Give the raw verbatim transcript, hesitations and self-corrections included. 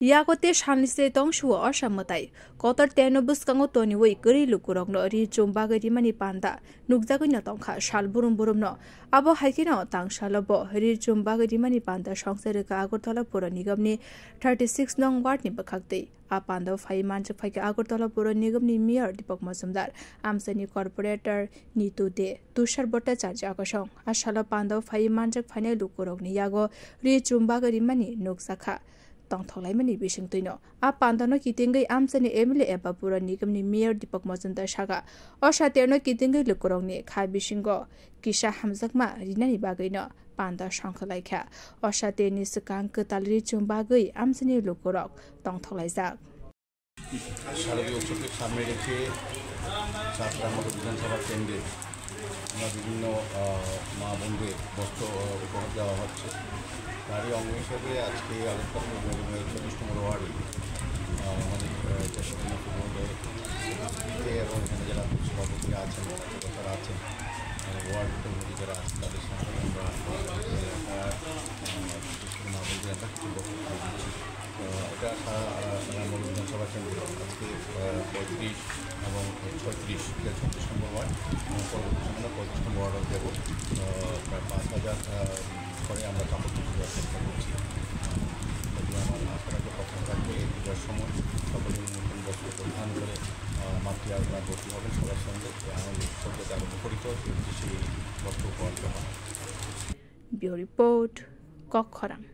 Yago tei salni se tong suo osa mwtai. Kotor teno bwskango toniwi kwrwi lukurokno ri chum bagwi rimani panda nukjagwino tongkha sal burum burumno. Abo hai kheno tangsalo bo ri chum bagwi rimani panda songsa rwkha Agartala Pura Nigamni thirty six nong ward ni bwkhak twi. A panda phai manjak phaikha Agartala Pura Nigamni Mayor Deepak Majumdar, amchaini Corporator Nitu De, Tushar Bhattacharya kosong. A salo panda phai manjak phainai lukurokni yago ri chum bagwi rimani nukjakha. Tongthok laimani bisingtwino. A pandano kitingwi amchaini M L A eba Pura Nigamni Mayor Deepak Majumdar saka, o satirno kitingwi lukurokni kha bisingo kisa hamjakma rinani bagwino panda songkhwlaikha. O satirni swkang kwtal ri chum bagwi amchaini lukurok tongthok laijak. শারদীয় উৎসবকে সামনে রেখে চার নম্বর বিধানসভা কেন্দ্রে আমরা বিভিন্ন, আহ, মা বোনদের বস্ত্র, আহ, উপহার দেওয়া হচ্ছে। তারই অঙ্গ হিসেবে আজকে আগরতলা চব্বিশ নম্বর ওয়ার্ডে, আহ, আমাদের, আহ, যশোর মহকুমা এবং এখানে যারা সভাপতিরা আছেন, সদস্যরা আছেন, মানে ওয়ার্ড কমিটি যারা আছেন, তাদের সঙ্গে আমরা, আহ, আহ, বিশেষ করে মা বোনদের আমরা কিছু বক্তব্য দিচ্ছি। আহ, এটা সারা, আহ, সারা মৌলভীবাজার বিধানসভা কেন্দ্রে আজকে, আহ, পঁয়ত্রিশ এবং ছয়ত্রিশ, এটা ছত্রিশ নম্বর ওয়ার্ড, এবং পরবর্তী সময় পঁয়ত্রিশ নম্বর ওয়ার্ডও দেবো। আহ, প্রায় পাঁচ হাজার, আহ, করে আমরা কাপড় বিক্রি করার চেষ্টা করছি। আহ, যদি আমার আশা রাখবো প্রথম থাকবে এই পূজার সময় সকলে নতুন বস্ত্র পরিধান করে, আহ, মাতৃ আরাধনায় ব্রতী হবেন সবার সঙ্গে। এই আনন্দ উৎসবকে আরো মুখরিত সেই বস্ত্র উপহার দেওয়া হয়। Bureau Report, Kokkhorang.